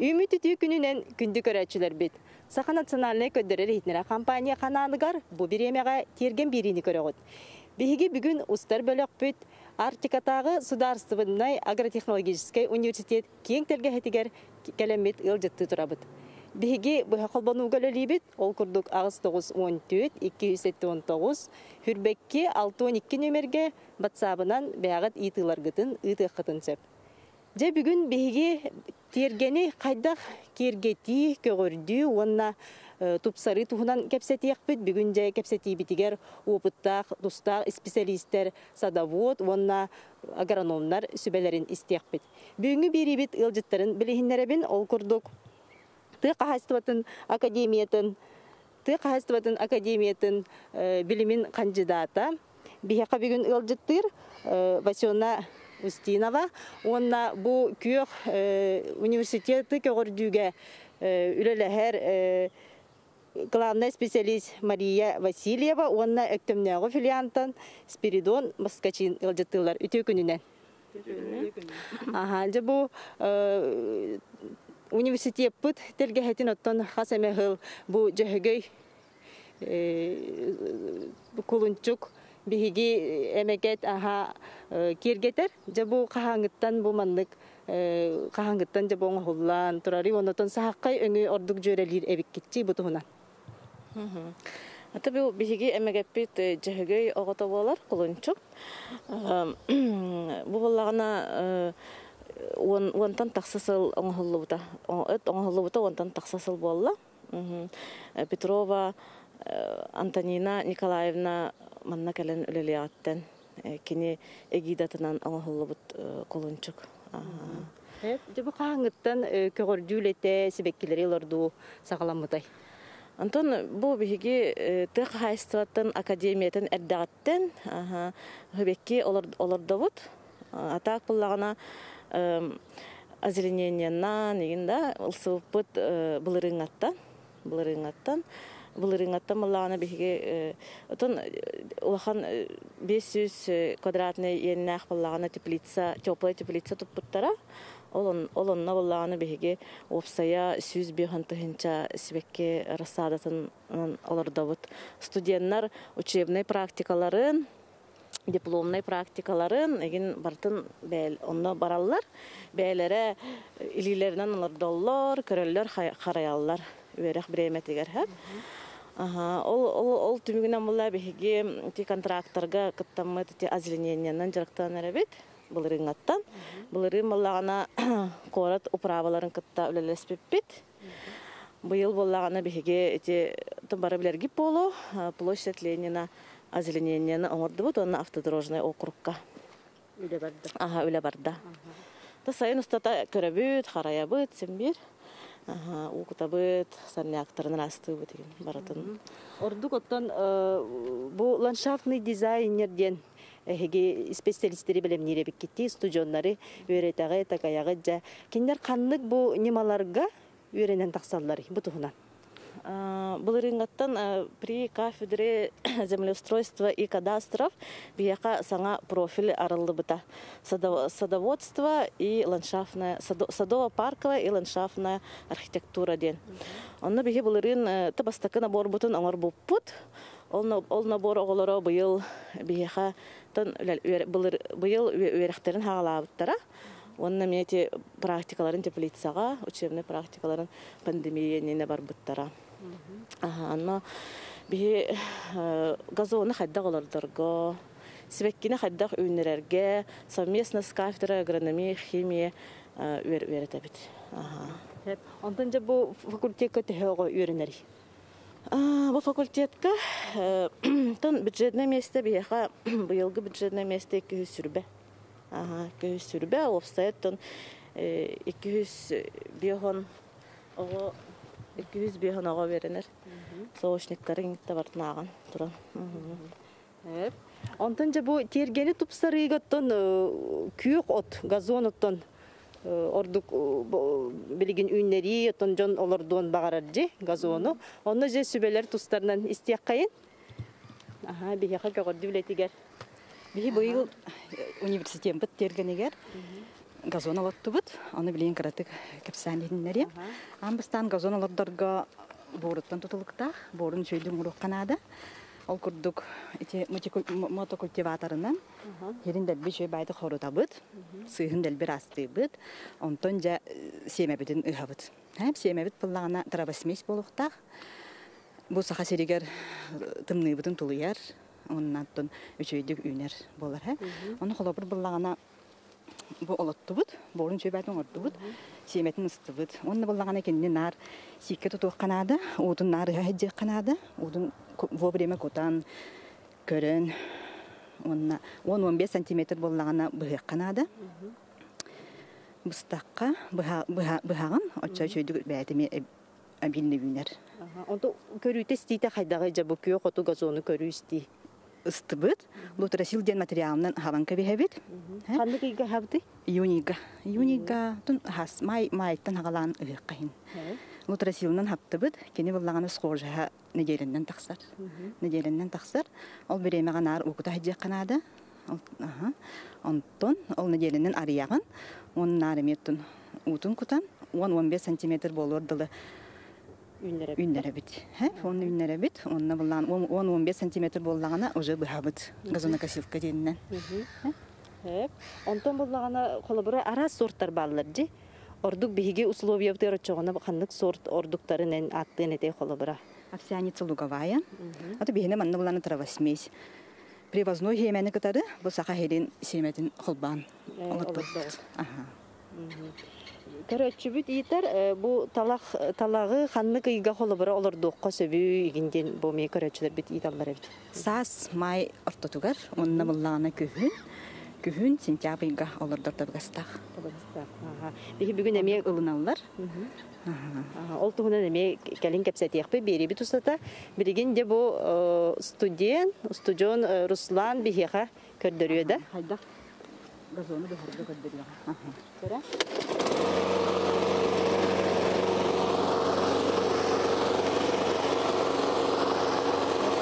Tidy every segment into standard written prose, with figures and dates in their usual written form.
Үүммүт үтүө күнүнэн күндү көрөөччүлэрбит! Саха национальнай көрдөрөр-иһитиннэрэр компания ханаалыгар бу бириэмэҕэ тиэргэн биэриини көрөҕүт. Биһиги бүгүн устар бөлөхпүт Арктикатааҕы судаарыстыбаннай агротехнологическай университет киэҥ тэлгэһэтигэр кэлэммит ыалдьыттыы турабыт. Биһиги быһа холбонууга үлэлиибит, ол курдук 8 94 279 Хүрбэкки 62 нүөмэргэ батсаабынан бэйэҕит ыйытыыларгытын ыытыаххытын сөп. Дьэ бүгүн биһиги тиэргэни хайдах киэргэтии, көҕөрдүү уонна тупсарыы туһунан кэпсэтиэхпит. Бүгүн дьэ кэпсэтиибитигэр опыттаах, тустаах исписэлиистэр, садовод уонна агрономнар сүбэлэрин истиэхпит. Бүгүҥҥү биэриибит ыалдьыттарын билиһиннэрэбин. Ол курдук тыа хаһаайыстыбатын академиятын тыа хаһаайыстыбатын академиятын билимин хандьыдаата биһиэхэ бүгүн ыалдьыттыыр Васена Устинова уонна бу күөх университеты көҕөрдүүгэ үлэлэһэр главный специалист Мария Васильева уонна Өктөмнөөҕү филиантан Спиридон Москачин ыалдьыттыыллар. Үтүө күнүнэн. Аха, дьэ бу университеппыт тэлгэһэтин оттон хас эмэ сыл бу Дьөһөгөй кулунчук биһиги эмэгэт аха киэргэтэр. Дьэ бу хаһааҥҥыттан бу маннык хаһааҥҥыттан дьэ бу оҥоһуллан турарый оннотон саһаххай өҥү ордук дьүөрэлиир эбиккитчи бу туһунан. Ата бу биһиги эмэгэппит Дьөһөгөй оҕото буолар, кулунчук. Бу буоллаҕына уонтан тахса сыл оҥоһуллубута. Оҥоһуллубута уонтан тахса сыл буолла. Петрова Антонина Николаевна манна кэлэн үлэлиэҕиттэн кини эгидатынан оҥоһуллубут кулунчук. Дьэ бу хаһааҥҥыттан көҕөрдүү үлэтэ сибэккилэри олордуу саҕаламмытай? Онтон бу биһиги тыа хаһаайыстыбатын академиятын эрдэҕиттэн сибэкки олордобут. Атаак буллаҕына озеленениеннан игин да ылсыбыппыт былырыыҥҥаттан былырыыҥҥаттан былырыыҥҥаттан буллаҕына биһиги отон улахан 500 квадратный иэннээх буллаҕына теплица теплая теплица туппуттара ол ол онно буллаҕына биһиги уопсайа 105 тыһыынча сибэкки рассадатын олордобут. Студеннар учебнай практикаларын, дипломнай практикаларын эгин барытын онно бараллар. Бэйэлэрэ илиилэринэн олордоллор, көрөллөр, харайаллар үөрэх бириэмэтигэр. Ол, ол, ол түмүгүнэн буолла биһиги ити контракторга кыттаммыт ити озеленениенан дьарыктанар эбит былырыыҥҥаттан. Былырыын буоллаҕына куорат управаларын кытта үлэлэспиппит. Быйыл буоллаҕына биһиги ити бары билэргит буолуо, площадь Ленина озеленениени оҥордубут уонна автодорожный округка. Үлэ барда. Аха, үлэ барда. Та сайын устата көрөбүт, харайабыт, син биир. Аха, уу кутабыт, сорняктарын ыраастыыбыт деген барытын. Ордук оттон бу ландшафтный дизайнер диэн эһиги специалисттери бэлэмниир эбиккитти, студеннары үөрэтэҕи, такайаҕы дьэ. Кинилэр ханнык бу ньымаларга үөрэнэн тахсаллар бу туһунан? Былырыыҥҥаттан при кафедре землеустройства и кадастров биһиэхэ саҥа профиль арыллыбыта. Садоводство и ландшафтная, садово-парковая и ландшафтная архитектура диэн. Онно биһи былырыын бастакы наборбутун оҥорбуппут. Ол набор оҕолоро быйыл биһиэхэ быйыл үөрэхтэрин хаалаабыттара. Уонна эмиэ ити практикаларын теплицаҕа, учебный практикаларын пандемия иннинэ барбыттара. Онно биһи газоны хайдах олордорго, сибэккини хайдах үүннэрэргэ совместно с кафедрой агрономии, химии үөрэтэбит. Онтон дьэ бу факультекка төһө оҕо үөрэнэрий? Бу факультетка тон бюджетное место биһиэхэ быйылгы бюджетное место 220. 220, уопсайыттан 205 оҕо 205 оҕо үөрэнэр. Соочниктарын барытын туран. Онтон дьэ бу тиэргэни тупсарыыга оттон күөх от, газон оттон ордук билигин үүннэрии, оттон дьон олордуон баҕарар дьи газону. Онно дьэ сүбэлэр тустарынан истиэххэйин. Аха, биһиэхэ көҕөрдүү үлэтигэр. Биһи быйыл университетпыт тиэргэнигэр. Газон олоттубут. Ону билигин кыратык кэпсээн иһитиннэриэм. Аан бастаан газон олордорго буоруттан тутулуктаах, буорун үчүгэйдик оҥоруохха наада. Ол курдук ити мотокультиваторынан сирин дэлби үчүгэй баайдык хорутабыт, сыыһын дэлби ыраастыыбыт, онтон дьэ сиэмэбитин ыһабыт. Сиэмэбит буоллаҕына травосмесь буолуохтаах. Бу Саха сиригэр тымныыбытын тулуйар, уонна оттон үчүгэйдик үүнэр буолар. Ону холобур буллаҕына бу олоттубут, буорун үчүгэйбээтин оҥордубут, сиэмэтин ыстыбыт. Уонна буллаҕына кинини наар сииккэ тутуохха наада, уутун наар ыһа сылдьыахха наада, уутун вовремя кутан, көрөн, уонна 10-15 сантиметр буоллаҕына быһыахха наада. Быстахха быһаҕын, оччо үчүгэйдик бэйэтэ эмиэ обильно үүнэр. Онто көрүүтэ-истиитэ хайдаҕый дьэ бу күөх оту газону көрүү-истии? Ыстыбыт. Лутрасил диэн материалынан хабан кэбиһэбит. Ханнык ыйга хабытый? Июньга. Июньга тун хас май майтан хагалаан ыһыахха иһин. Лутрасилынан хаптыбыт. Кини буллаҕына схожаһа нэдиэлэннэн тахсар. Нэдиэлэннэн тахсар. Ол бириэмэҕэ наар уукута сылдьыахха наада. Онтон ол нэдиэлэнэн арыйаҕын. Уонна наар эмиэ уутун кутан 10-15 сантиметр буолуор дылы үүннэрэбит. Уонна үүннэрэбит. Уонна буллаан 10-15 сантиметр буоллаҕына уже быһабыт. Газонокосилка диэнинэн. Онтон буллаҕына холобура араас сорттар бааллар дии. Ордук биһиги условиябытыгар оччоҕуна ханнык сорт ордуктарын эн ааттыан этэй холобура? Овсяница луговая. Аты биһине манна буланы травосмесь. Привозной хиэмэни кытары бу саха сирин сиэмэтин холбоон олордубут. Көрөөччүбүт иитэр бу талах талаҕы ханнык ыйга холобура олордуохха сөбүй игин диэн бу эмиэ көрөөччүлэрбит ыыталлар эбит. Саас май ортотугар уонна буллаҕына күһүн күһүн сентябрь ыйга олордор табыгастаах. Табыгастаах. Биһи бүгүн эмиэ ылыналлар. Ол туһунан эмиэ кэлин кэпсэтиэхпит, биэриибит устата. Билигин дьэ бу студент, устудьуон Руслан биһиэхэ көрдөрүө да. Хайдах газону быһарга көрдөрүөҕэ.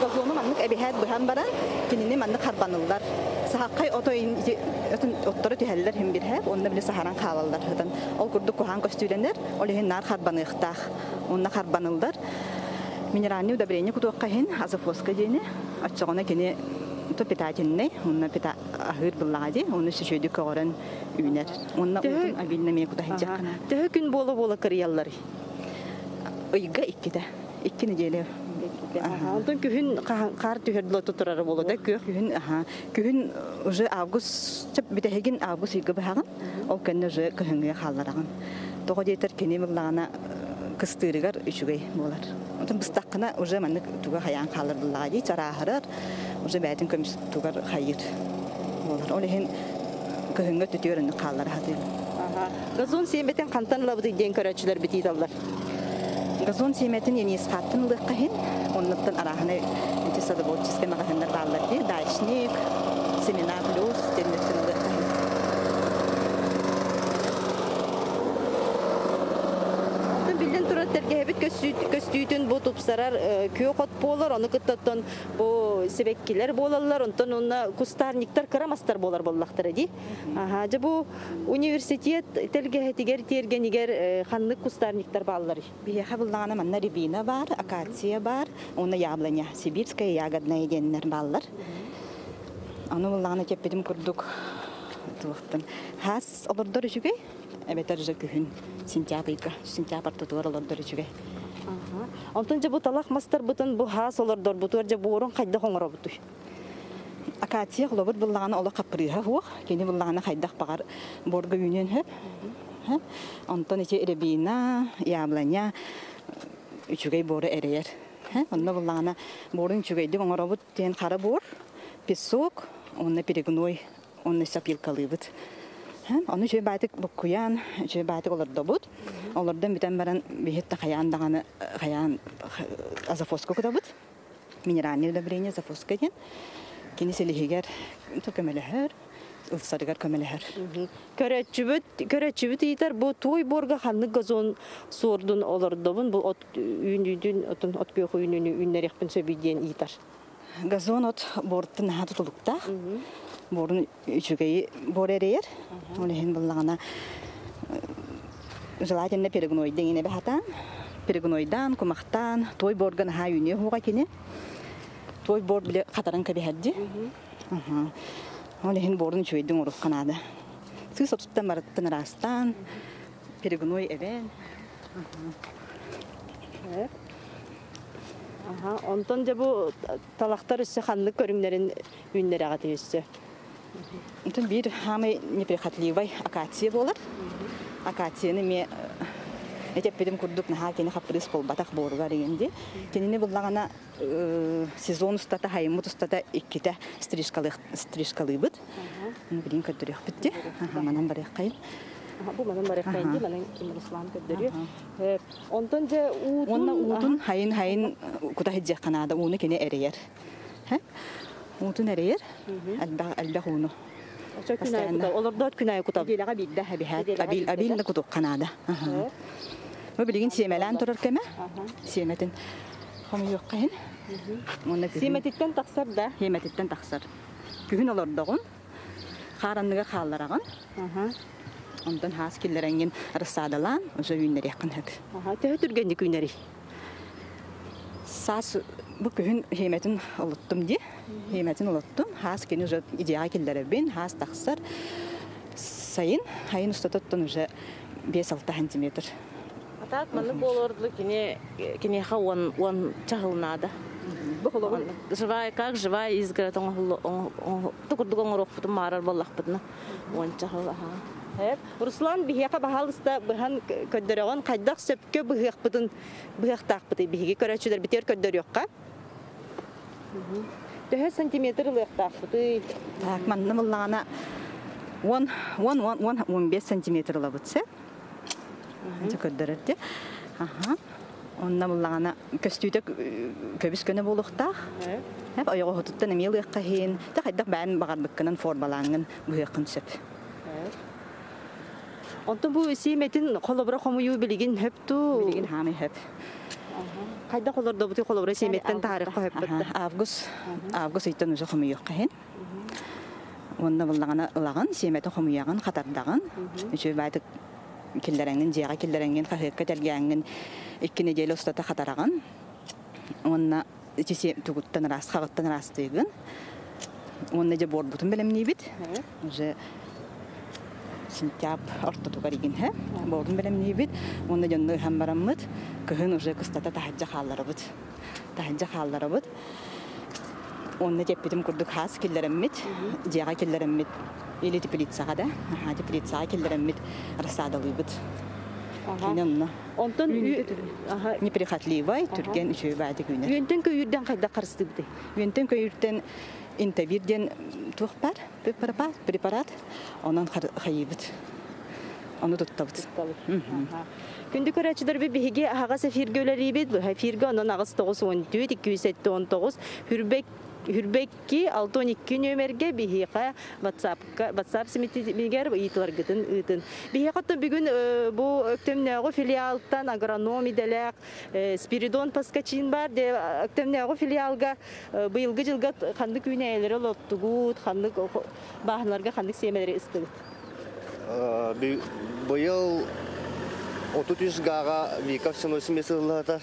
Газону маннык эбиһээт быһан баран, кинини маннык харбаныллар. Сахаххай ото оттору түһэллэр иһин бирһээп, онно били саһаран хаалаллар сытан. Ол курдук куһаан көстүүлэнэр, ол иһин наар харбаныахтаах. Онно харбаныллар. Минеральный удобрение кутуохха иһин азофоска диэни, оччоҕуна кини то питательный, онно пита аһыыр быллаҕа дии, оны сүчөйдүк көҕөрөн үүнэр. Онно уутун обильно эмиэ кута сылдьаххына. Төһө күн буола-буола кырыйалларый? Ыйга иккитэ. Икки неделя. Онтон күһүн хаар түһэр дула турара буолуо да күөх? Күһүн, аха. Күһүн уже август, бүтэһигин август ыйга быһаҕын, ол кэннэ уже кыһыҥҥыга хааллараҕын. Тоҕо диэтэр кини буллаҕына кыстыырыгар үчүгэй буолар. Онтон быстаххына уже маннык туга хайаан хаалар буллаҕа дии, чарааһырар, уже бэйэтин көмүс тугар хайыыр буолар. Ол иһин кыһыҥҥы өттүтүгэр оннук хааллара сатыыбын. Газон сиэмэтин хантан ылабытый диэн көрөөччүлэр битииталлар. Газон сиэмэтин Енисхаттан ылыахха иһин, оннуттан арааһынай ити садоводческай маҕаһыыннар бааллар дии, дачник, семена плюс диэннэртэн ылыахха иһин. Оттон биллэн турар тэлгэһэбит көстүүтүн бу тупсарар күөх от буолар, ону кытта оттон бу сибэккилэр буолаллар, онтон онно кустарниктар кыра мастар буолар буоллахтара дии. Аха, дьэ бу университет тэлгэһэтигэр тиэргэнигэр ханнык кустарниктар баалларый? Биһиэхэ буллаҕына манна рябина баар, акация баар, уонна яблоня, сибирская ягодная диэннэр бааллар. Ону буллаҕына кэппитим курдук туохтан хаас олордор үчүгэй, эбэтэр же күһүн сентябрьга, сентябрь тутугар олордор үчүгэй. Онтон дьэ бу талах мастарбытын бу хаас олордорбутугар дьэ буорун хайдах оҥоробутуй? Акация холобур буллаҕына олох хаппырыыһа суох, кини буллаҕына хайдах баҕар буорга үүнүөн сөп. Онтон ити рябина, яблоня үчүгэй буору эрэйэр. Онно буллаҕына буорун үчүгэйдик оҥоробут диэн хара буор, песок, уонна перегной, уонна сапилкалыыбыт. Ону үчүгэй баайтык буккуйан, үчүгэй баайтык олордобут. Олордон бүтэн баран биһит да хайаан даҕаны хайаан азофоска кутабыт. Минеральное удобрение азофоска диэн. Кини силиһигэр көмөлөһөр, ылсарыгар көмөлөһөр. Көрөөччүбүт, көрөөччүбүт ыйытар бу туой буорга ханнык газон суордун олордобун, бу от үүнүүдүн, отун от күөх үүнүүнү үүннэриэхпин сөбүй диэн ыйытар. Газон от буортун наһаа тутулуктаах. Буорун үчүгэйи буор эрэйэр. Ол иһин буллаҕына желательно перегнойда иҥинэ баһатаан, перегнойдаан, кумахтаан, той буорга наһаа үүнүө уһуга кини. Той буор бile хатаран кэбиһэрди. Ол иһин буорун үчүгэйдик оҥоруохха наада. Сыыс отуттан барыттан ыраастаан, перегной эбэн. Аха, онтон дьэ бу талахтар өссө ханнык көрүҥнэрин үүннэрэҕит өссө? Онтон биир хаамай неприхотливай акация буолар. Акацияны эмиэ этэппитим курдук наһаа кини хаппырыыс буолбатах буоругар игин дии. Кинини буллаҕына сезон устата, хайыммыт устата иккитэ стрижкалыыбыт. Билин көрдөрүөхпүт дии. Манан барыаххайын. Бу манан барыаххайын дии, манан ким Руслан көрдөрүө. Онтон дьэ уутун... Уонна уутун хайын-хайын кута сылдьыахха наада, ууну кини эрэйэр. Уутун эрэйэр, элбэх ууну. Олордоот күн айы кутабыт. Нэдиэлэҕэ биирдэ эбиһээт абил да кутуохха наада. Бу билигин сиэмэлээн турар кэмэ. Сиэмэтин хомуйуохха иһин. Сиэмэтиттэн тахсар да? Сиэмэтиттэн тахсар. Күһүн олордоҕун, хаар анныгар хааллараҕын. Онтон хаас киллэрэҥҥин рассадалаан, уже үүннэриэххин сөп. Төһө түргэнник үүнэрий? Саас бу күһүн хиэмэтин олоттум дии. Хиэмэтин олоттум. Хаас кини уже идеяҕа киллэрэбин, хаас тахсар. Сайын, сайын устатыттан уже 5-6 сантиметр. А так маннык буолуорду кини киниэхэ уон уон чаһыл наада. Бу холобур Живая как живая изгородь оҥоһуллу курдук оҥоруохпутун маарар буоллахпытына уон чаһыл аха. Руслан биһиэхэ баһаалыста быһан көрдөрөҕүн хайдах сөпкө быһыахпытын быһыахтаахпытый биһиги көрөөччүлэрбитигэр көрдөрүөххэ. Төһө сантиметр ылыахтаахпытый? Так, манна буллаҕына 10 10 10 15 сантиметр ылабыт сэ. Анча көрдөрөр ди. Аха. Онно буллаҕына көстүүтэ көбүс көнө буолуохтаах. Ойоҕоһутуттан эмиэ ылыахха иһин, та хайдах бэйэн баҕарбыккынан формалааҥҥын быһыаххын сөп. Онтон бу сиэмэтин холобура хомуйуу билигин хөп туу? Билигин хаамай хөп. Хайдах олордобутуй холобура сиэмэттэн таарыхха хөппөттө? Август, август ыйтан уже хомуйуохха иһин. Уонна буллаҕына ылаҕын, сиэмэтин хомуйаҕын, хатардаҕын. Үчүгэй баайтык киллэрэҥҥин, дьиэҕэ киллэрэҥҥин, хаһыакка тэлгээҥҥин икки неделя устата хатараҕын. Уонна ити тугуттан ыраас, хаҕыттан ыраастыыгын. Уонна дьэ буорбутун бэлэмниибит. Уже сентябрь ортотугар игин буорун бэлэмниибит. Уонна дьонно ыһан бараммыт, кыһын уже кыстата таһырдьа хаалларабыт. Таһырдьа хаалларабыт. Уонна теппитим курдук хаас киллэрэммит, дьиэҕэ киллэрэммит, или теплицаҕа да, теплицаҕа киллэрэммит рассадалыыбыт. Кини онно. Онтон неприхотливай, түргэн үчүгэй баатык үүнэр. Үөнтэн көйүүрдэн хайдах харыстыыбытый? Үөнтэн көйүүртэн интавир диэн туох бар препарат, онон хайыыбыт. Ону туттабыт. Күндү көрөөччүлэр биһиги аһаҕас эфиргэ үлэлиибит. Эфиргэ онон аҕыс тоҕус уон түөрт, икки жүз сэттэ он тоҕус, хүрбэк Хүрбэкки 62 нүөмэргэ биһиэхэ WhatsApp WhatsApp симитигэр ыйытыларгытын ыытын. Биһиэхэ бүгүн бу Өктөмнөөҕү филиалтан агроном идэлээх Спиридон Паскачин бар. Өктөмнөөҕү филиалга быйылгы жылга ханнык үүнээйилэри олоттугут, ханнык бааһыналарга ханнык сиэмэлэри ыстыгыт? Быйыл 33 гаға Виков сеносимесі ыллата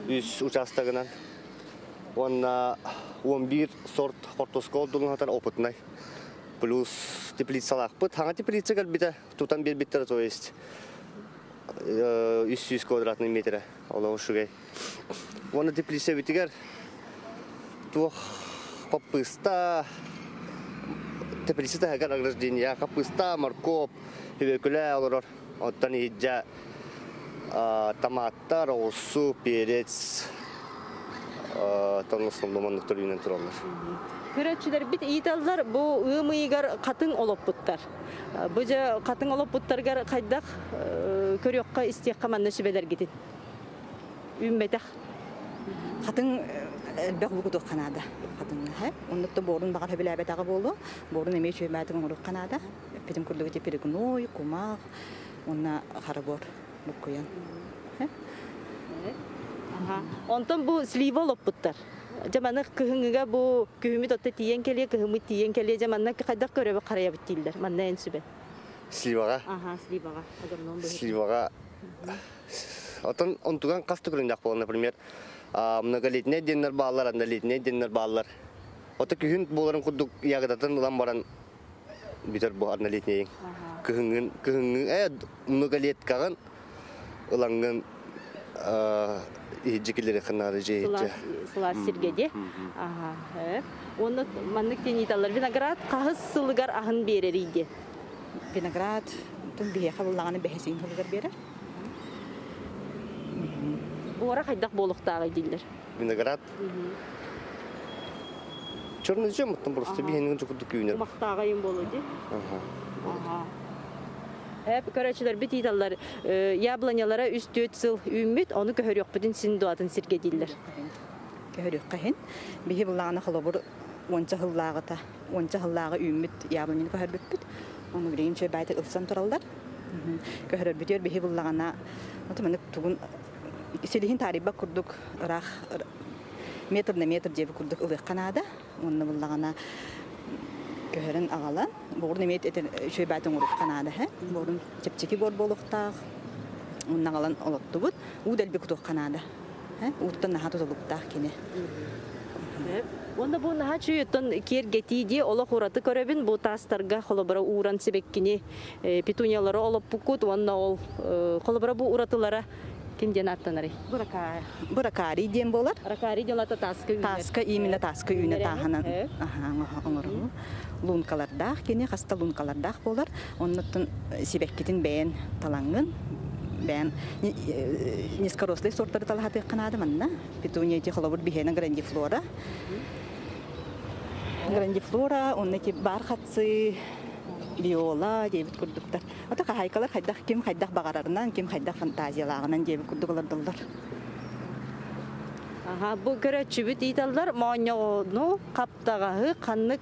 үс участогынан. Уонна 11 сорт хортуска олдулун опытнай. Плюс теплицалаахпыт. Хаҥа теплица кэлбитэ, тутан биэрбиттэр, то есть 300 квадратный метр. Олох үчүгэй. Уонна теплица битигэр туох хаппыста, теплица таһыгар ограждение, хаппыста, морковь, хүбөкүлэ олорор. Оттон иһиджа томаттар, оҕурсу, перец, тон основном оннук үүнэн тураллар. Көрөөччүлэрбит ыйыталлар бу ыам ыйыгар хатыҥ олоппуттар. Бу дьэ хатыҥ олоппуттаргар хайдах көрүөххэ истиэххэ манна сүбэлэргитин? Үүммэтэх. Хатыҥ элбэх букутуохха наада. Хатыҥ Оннук буорун баҕар хөбүлээбэтэҕэ буолуо. Буорун эмиэ үчүгэйбээтик оҥоруохха наада. Эппитим курдук ити перегной, кумах, уонна хара буор буккуйан. Онтон бу слива олоппуттар. Дьэ маны кыһыҥҥыга бу күһүмүт отто тиийэн кэлиэ, кыһыммыт тиийэн кэлиэ, дьэ манна хайдах көрөбүт харайабыт дииллэр. Манна эн сүбэ. Сливаҕа. Аха, сливаҕа. Агроном быһыытынан. Сливаҕа. Отон онтуган хас да көрүҥнээх буолар, например, многолетнай диэннэр бааллар, однолетнай диэннэр бааллар. Ото күһүн буоларын курдук ягодатын ылан баран бүтэр бу однолетнайыҥ. Кыһыҥҥын, кыһыҥҥы многолеткаҕын ылаҥҥын иһирдьэ киллэриэххин наада дьиэ иһирдьэ. Сылаас сиргэ дии. Аха. Уонна маннык тинииталлар виноград хаһыс сылыгар аһын биэрэрий диэн. Виноград тун биһиэхэ буллаҕына бэһисин сылыгар биэрэр. Буора хайдах буолуохтааҕый дииллэр. Виноград черный жем оттон просто биһиэнин курдук үүнэр. Кумахтааҕайым буолуо дии. Аха. Көрөөччүлэрбит ыыталлар яблонялара үс-түөрт сыл үүммүт, ону көһөрүөхпүтүн син дуатын сиргэ дииллэр. Көһөрүөххэ иһин. Биһи буллаҕына холобур уонча сыллааҕыта, уонча сыллааҕы үүммүт яблоняны көһөрбүппүт. Ону билигин үчүгэй баайдык ылсан тураллар. Көһөрөрбүтүгэр биһи буллаҕына маннык тугун силиһин таарыйбат курдук ыраах метр на метр диэби курдук ылыахха наада. Уонна буллаҕына көһөрөн аҕалан, буорун эмиэ үчүгэй баайдык оҥоруохха наада эһэ. Буорун чэпчэки буор буолуохтаах. Уонна аҕалан олоттубут. Уу дэлби кутуохха наада. Ууттан наһаа тутулуктаах кини. Уонна бу наһаа чуйуттан киэргэтии дии олох ураты көрөбүн. Бу таастарга холобура ууран сибэккини петуниялары олоппуккут уонна ол холобура бу уратылара ким диэн ааттанарый? Быракаарий диэн буолар. Ракарий диэн ата тааска үүнэр. Тааска именно тааска үүнэ тааһынан оҥоруу. Лункалардаах кини хаста лункалардаах буолар. Оннуттан сибэккитин бэйэн талаҥҥын бэйэн низкорослый сорттары талаһатыахха наада манна. Петуния ити холобур биһиэнэ грандифлора. Грандифлора, онно ити бархатцы, виола диэбит курдуктар. Ото хаһаайкалар хайдах ким хайдах баҕарарынан, ким хайдах фантазиялааҕынан диэбит курдук олордоллор. Аха, бу көрөөччүбүт ыыталлар моонньоҕону, хаптаҕаһы ханнык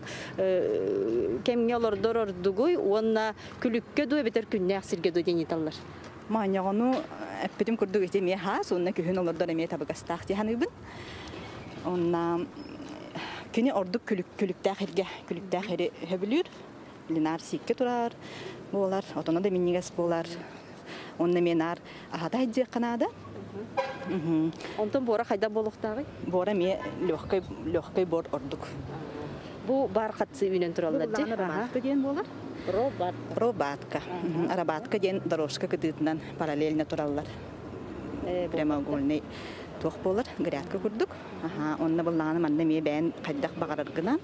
кэмҥэ олордор ордугуй уонна күлүккэ дуу эбэтэр күннээх сиргэ дуу диэн ыыталлар. Моонньоҕону эппитим курдук ити эмиэ хаас уонна күһүн олордор эмиэ табыгастаах дии саныыбын. Онна кини ордук күлүк, күлүктээх иргэ, күлүктээх ири сөбүлүүр. Линар сииккэ турар буолар, отоно да минньигэс буолар. Онно эмиэ наар аһата сылдьыахха наада. Онтон буора хайдах буолуохтааҕый? Буора эмиэ легкай, легкай буор ордук. Бу бархатцы үүнэн тураллар дии. Рабатка диэн буолар. Робат. Робатка. Рабатка диэн дорожка кытыытынан параллельно тураллар. Прямоугольный туох буолар, грядка курдук. Аха, онно буллаҕына манна эмиэ бэйэн хайдах баҕараргынан.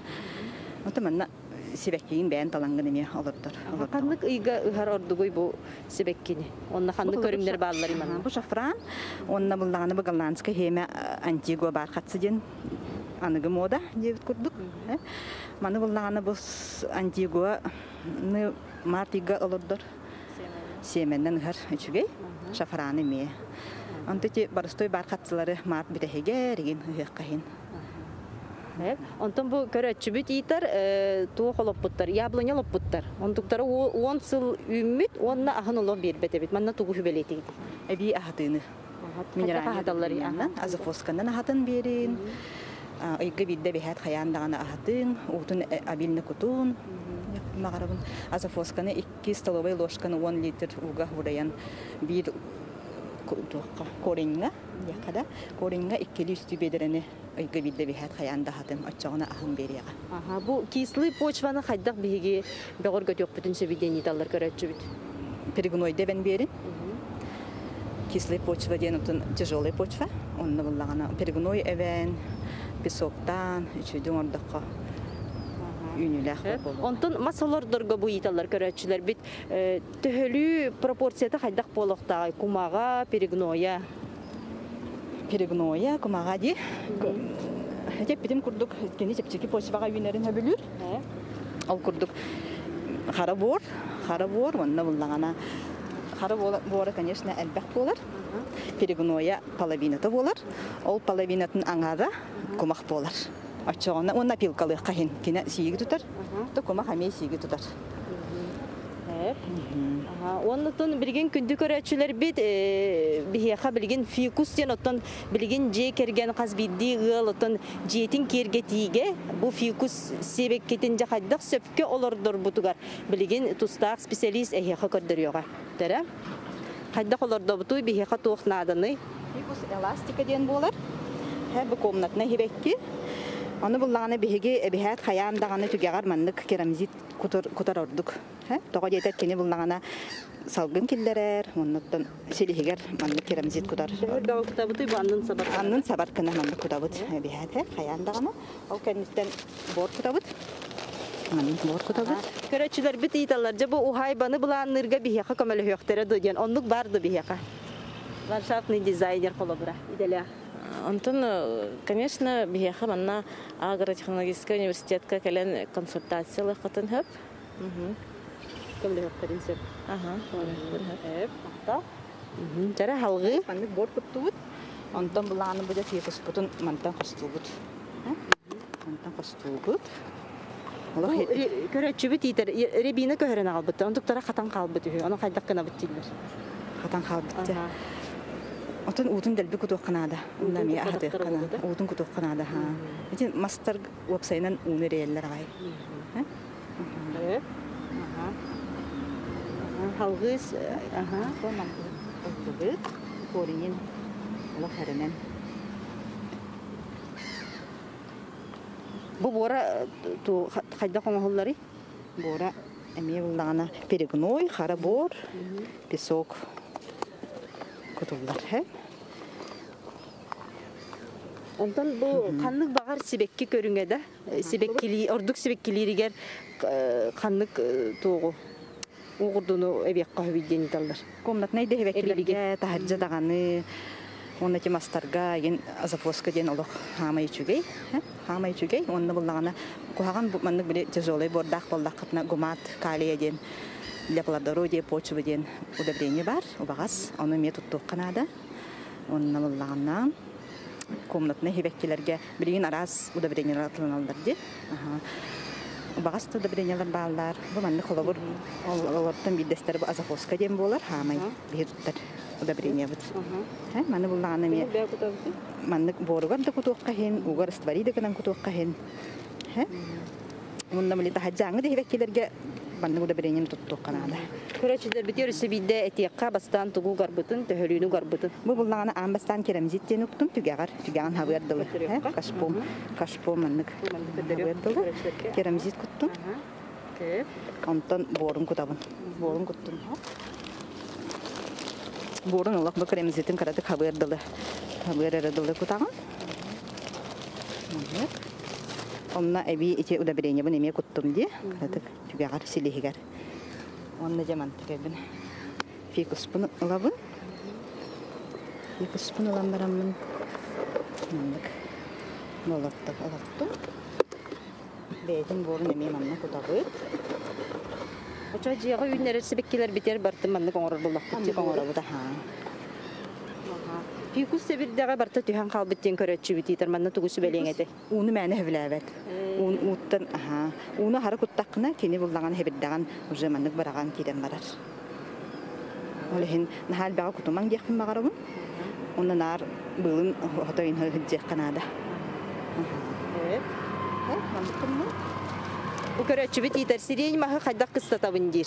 Ото манна сибэккигин бэйэн талаҥгын эмиэ олордор. Ханнык ыйга ыһар ордугуй бу сибэккини? Онно ханнык көрүҥнэр баалларый манна? Бу шафран, онно буллаҕына бу голландскай хиэмэ антигуа бархатцы диэн аныгы мода диэбит курдук. Маны буллаҕына бу антигуа март ыйга олордор сиэмэннэн ыһар үчүгэй. Шафраны эмиэ. Онто ити боростой бархатцылары март бүтэһигэр игин ыһыахха иһин. Онтон бу көрөөччүбүт иитэр туох олоппуттар, яблоня олоппуттар. Онтуктара уон сыл үүммүт уонна аһын олох биэрбэт эбит. Манна тугу сүбэлиэтигит? Эбии аһатыыны. Минеральный азофосканан аһатын биэрин. Ыйга биирдэ биһээт хайаан даҕаны аһатын, уутун обильно кутун. Маҕарабын азофосканы 2 столовай ложканы 10 литр ууга уурайан биир кореньҥа диэххэ да кореньҥа иккилии үстүү биэдэрэни ыйга биирдэ биһээт хайаан да аһатын оччоҕуна аһын биэриэҕэ. Аха, бу кислый почваны хайдах биһиги бөҕөргөтүөхпүтүн сөбүй диэн ыыталлар көрөөччүбүт. Перегнойда эбэн биэрин. Кислый почва диэн отун тяжелый почва. Онно буллаҕына перегной эбэн, песоктаан, үчүгэй оҥордоххо үүнүүлээх буолуо. Онтон мас олордорго бу ыыталлар көрөөччүлэрбит төһөлүү пропорцията хайдах буолуохтааҕый? Кумаҕа, перегноя? Перегноя, кумаҕа дии. Эппитим курдук, кини чэпчэки почваҕа үүнэрин сөбүлүүр. Ол курдук хара буор, хара буор, уонна буллаҕына хара буора, конечно, элбэх буолар. Перегноя половината буолар. Ол половинатын аҥара кумах буолар. Оччоҕуна уонна опилкалыахха иһин кини сииги тутар, то кумах эмиэ сииги тутар. Оннутун билигин күндү көрөөччүлэрбит биһиэхэ билигин фикус диэн оттон билигин дьиэ кэргэн хас биирдии ыал оттон дьиэтин киэргэтиигэ бу фикус сиэбэккитин дьэ хайдах сөпкө олордорбутугар билигин тустаах специалист эһиэхэ көрдөрүөҕэ. Тэрэ хайдах олордобутуй биһиэхэ туох нааданый? Фикус эластика диэн буолар. Бу комнатнай хибэкки. Ону буллаҕына биһиги эбиһээт хайаан даҕаны түгэҕэр маннык керамзит кутар ордук. Тоҕо диэтэр кини буллаҕына салгын киллэрэр, оннуттан силиһигэр маннык керамзит кутар. Кутабытый бу аннын сабар. Аннын сабар кына маннык кутабыт эбиһээт хайаан даҕаны. Ол кэнниттэн бор кутабыт. Маннык бор кутабыт. Көрөөччүлэрбит ыйыталлар, дьэ бу уһаайбаны былаанныырга биһиэхэ көмөлөһүөхтэрэ дуо диэн. Оннук бар да биһиэхэ. Ландшафтный дизайнер холобура идэлээх. Онтон, конечно, биһиэхэ манна агротехнологическай университетка кэлэн консультация ылыаххытын сөп. Көмөлөһүөхтэрин сөп. Аха, көмөлөһүөхтэрин сөп. Махтал. Дьэрэ халгыы. Маннык бор куттубут. Онтон былааны бу фикуспутун мантан хостуубут. Мантан хостуубут. Көрөөччүбүт иитэр рябина көһөрөн аҕалбыт. Онтуктара хатан хаалбыт үһү. Ону хайдах гынабыт дииллэр. Хатан хаалбыт. Отон уутун дэлби кутуохха наада. Онно эмиэ аһатыахха наада. Уутун кутуохха наада. Ити мастар уопсайынан ууну эрэйэллэр аҕай. Халгыс Ыллыбыт. Коренин олох эрэнэн. Бу буора хайдах оҥоһулларый? Буора эмиэ буллаҕына перегной, хара буор, песок кутуллар. Онтон бу ханнык баҕар сибэкки көрүҥэ да сибэккилии ордук сибэккилииригэр ханнык туоҕу уоҕурдуну эбиэххэ сөбүй диэн ыыталлар. Комнатнай дэһибэккилэргэ таһырдьа даҕаны уонна ити мастарга ген азофоска диэн олох хаамай үчүгэй хаамай үчүгэй уонна буллаҕына куһаҕан маннык били тяжелый буордаах буоллаххытына гумат калия диэн для плодородия почвы диэн удобрение бар убаҕас ону эмиэ туттуохха наада уонна буллаҕына комнатнай хибэккилэргэ билигин араас удобрениелар атыланаллар дии убаҕас да удобрениелар бааллар бу маннык холобур олортон биирдэстэр бу азофоска диэн буолар хаамай биһи туттар удобрениебыт маны буллаҕына эмиэ маннык буоругар да кутуохха иһин угар растворить да гынан кутуохха иһин Мунна мили таһаджааҥы диһибэккилэргэ маннык удобрением туттуохха наада. Көрөөччүлэрбит өрүсэ биирдэ этиэххэ бастаан тугу угарбытын, төһөлүүнү угарбытын. Бу буллаҕына аан бастаан керамзит диэн уктум түгэҕэр, түгэҕин хабыар дылы. Кашпом, кашпом маннык хабыар дылы. Керамзит куттум. Онтон буорун кутабын. Буорун куттум. Буорун олох бу керамзитин кыратык хабыар дылы. Хабыар эрэ дылы кутаҕын. Онно эбии ити удобрениебын эмиэ куттум дии, кыратык түгэҕэр, силиһигэр. Уонна дьэ мантыкайбын фикуспун ылабын. Фикуспун ылан бараммын маннык олоттум олоттум. Бэйэтин буорун эмиэ манна кутабыт. Очо дьиэҕэ үүннэрэр сибэккилэр битэр бартын маннык оҥорор буоллахпыт. Маннык оҥоробут аһаа. Фикус сэбирдэҕэ барыта түһэн хаалбыт диэн көрөөччүбүт иитэр манна тугу сүбэлиэҥ этэй? Ууну мээнэ сөбүлээбэт. Ууттан аһаа. Ууну аһары куттаххына кини буллаҕын хэбирдэҕин уже маннык быраҕан киирэн барар. Ол иһин наһаа элбэҕи кутумаҥ диэхпин баҕарабын. Уонна наар быылын хотойун сылдьыахха наада. Бу көрөөччүбүт иитэр сирень маһы хайдах кыстатабын диир.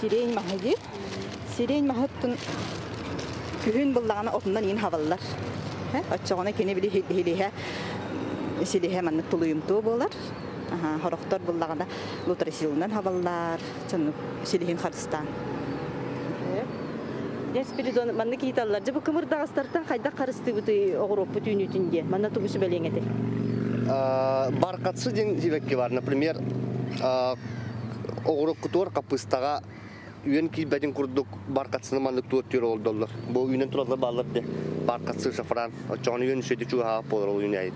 Сирень маһы диир. Сирень маһыттан күһүн буллаҕына отунан иин хабаллар. Оччоҕуна кини били силиһэ силиһэ маннык тулуйумтуо буолар. Хорохтор буллаҕына лутрасилынан хабаллар, чоннук силиһин харыстаан. Дьэ, Спиридон, маннык ыйыталлар. Дьэ, бу кымырдаҕастартан хайдах харыстыыбытый оҕуруоппут үүнүүтүн диэн? Манна тугу сүбэлиэҥ этэй? Баркатсы диэн сибэкки бар. Например, оҕуруоккутугар хаппыыстаҕа үөн киирбэтин курдук баркатсыны маннык туоттуур олордоллор. Бу үүнэн тураллар бааллар де. Баркатсы шафран. Оччоҕуна үөн үсөйдү чугаһаах буолар ол үүнээйит.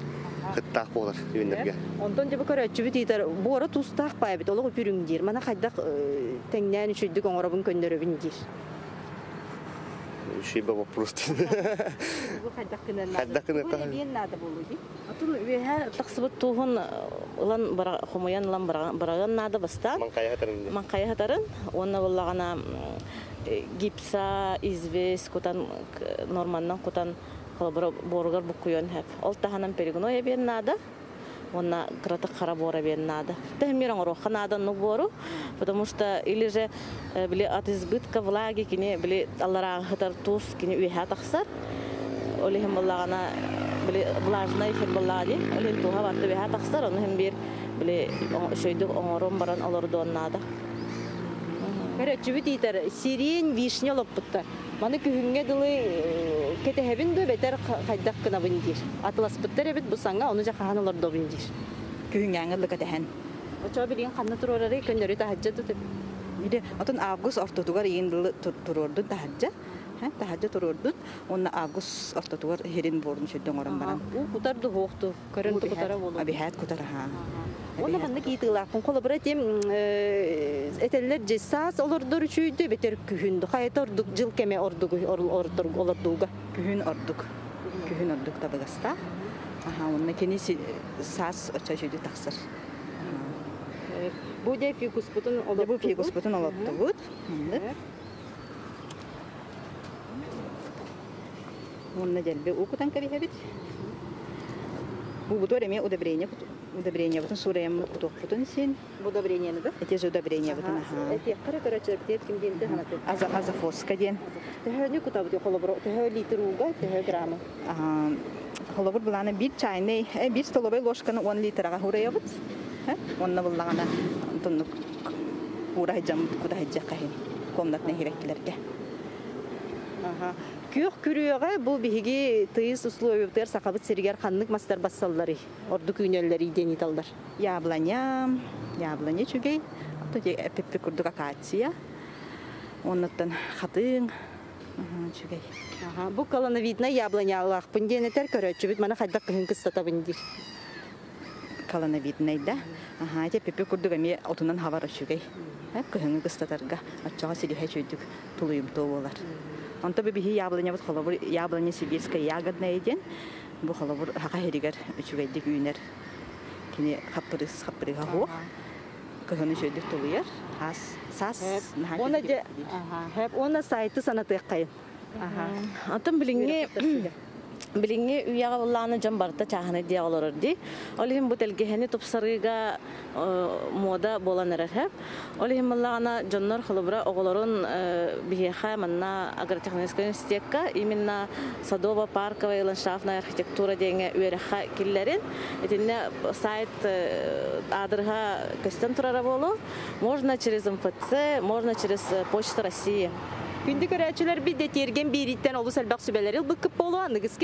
Кыттаах буолар үөннэргэ. Онтон дьэ бу көрөөччүбүт ыйытар, буора туустаах баайбыт, олох үпүрүҥ диир. Мана хайдах тэҥнээн үчүйдүк оҥоробун көннөрөбүн диир. Үчүгэй вопрос. Бу хайдах гынан наада? Хайдах гыныахха? Бу эбиэн наада буолуо дии. Атын үөһэ тахсыбыт тууһун ылан хомуйан ылан быраҕыан наада бастаан. Маҥхайа хатарын. Маҥхайа хатарын. Уонна буллаҕына гипса, известь кутан, норманнан кутан холобура буоругар буккуйуон сөп. Ол таһынан перегной эбиэн наада. Уонна кыратык хара буора эбиэн наада. Тэһимир оҥоруохха наада оннук буору, потому что или же били от избытка влаги кини били алларааҕы туус кини үөһэ тахсар. Ол иһин буоллаҕына били влажнай иһин буоллаҕа дии. Ол иһин тууһа барыта үөһэ тахсар, ону иһин биир били үчүгэйдик оҥорон баран олордуон наада. Көрөччүбүт иитэр сирень, вишня олоппуттар. Маны күһүҥҥэ дылы кэтэһэбин дуо бэтэр хайдах гынабын диир. Атыласпыттар эбит бу саҥа, ону дьэ хаһан олордобун диир. Күһүҥҥээҥи ыллык кэтэһэн. Очоо билигин ханна туруорары көннөрү таһырдьа тутып. Биде отон август ортотугар иин дылы туруордун таһырдьа. Таһырдьа туруордун. Онна август ортотугар хирин буорун сүрдө оҥорон баран. Уу кутар дуһуохту, көрөн кутара болу. Абиһаат кутар аха. Онно маннык ыйытыылаахпын. Холобура этим этэллэр же саас олордор үчүйдү бетер күһүн. Хайата ордук жыл кеме ордугу олордууга. Күһүн ордук. Күһүн ордук табыгаста. Аха, онна кини саас оча үчүйдү тахсар. Бу де фикуспутун олордубут. Бу фикуспутун олордубут. Онна дьэлби укутан кэбиһэбит. Бу бутуор эмиэ удобрение удобрение бутун суурайаммыт кутуохпутун син. Удобрениены да? Эти же удобрение бутун аха. Эти кара көрөчө битет ким диэн ханаты. Аза азофоска диэн. Төһөнү кутабыт холобур төһө литр ууга төһө грамма? Холобур булана бир чайный, бир столовой ложканы 10 литрага хураябыт. Онна буллагана тоннук уурайжам кутахайжа кахин комнатный хиреккилерге. Күөх күрүөҕэ бу биһиги тыйыс условиятыгар сахабыт сиригэр ханнык мастар бассаллары, ордук үүнэллэри диэн ыйталлар. Яблоня, яблоня үчүгэй, эпиппи курдук акация, оннуттан хатыҥ, үчүгэй. Бу колоновидная яблонялаахпын диэн этэр көрөөччүбүт маны хайдах кыһын кыстатабын диир. Колоновидный да. Аха, эти пипи курдук эми отунан хабар үчүгэй. Кыһыҥы кыстатарга оччоҕо силиһэ үчүйдүк тулуйумтуо буолар. Онто биһи яблонябыт холобур яблоня сибирская ягодная диэн бу холобур хака хиригэр үчүгэйдик үүнэр. Кини хаппырыс хаппырыга хуох. Кыһын үчүйдүк тулуйар. Хас сас Она же хэп она сайты санатыаккайын. Атын билиҥҥи билиҥҥи үйэҕэ буллааны дьон барыта чааһынай диэ олорор дии. Ол иһин бу тэлгэһэни тупсарыыга мода буолан эрэр хэп. Ол иһин буллаҕына дьоннор холобура оҕолорун биһиэхэ манна агротехнический университекка именно садово-парковая ландшафтная архитектура диэҥҥэ үөрэххэ киллэрин. Итиннэ сайт аадырыһа көстөн турара буолуо. Можно через МФЦ, можно через Почту России. Күндү көрөөччүлэр бид тиэргэн биэрииттэн олус элбэх сүбэлэри ылбыккыт буолуо аныгыскы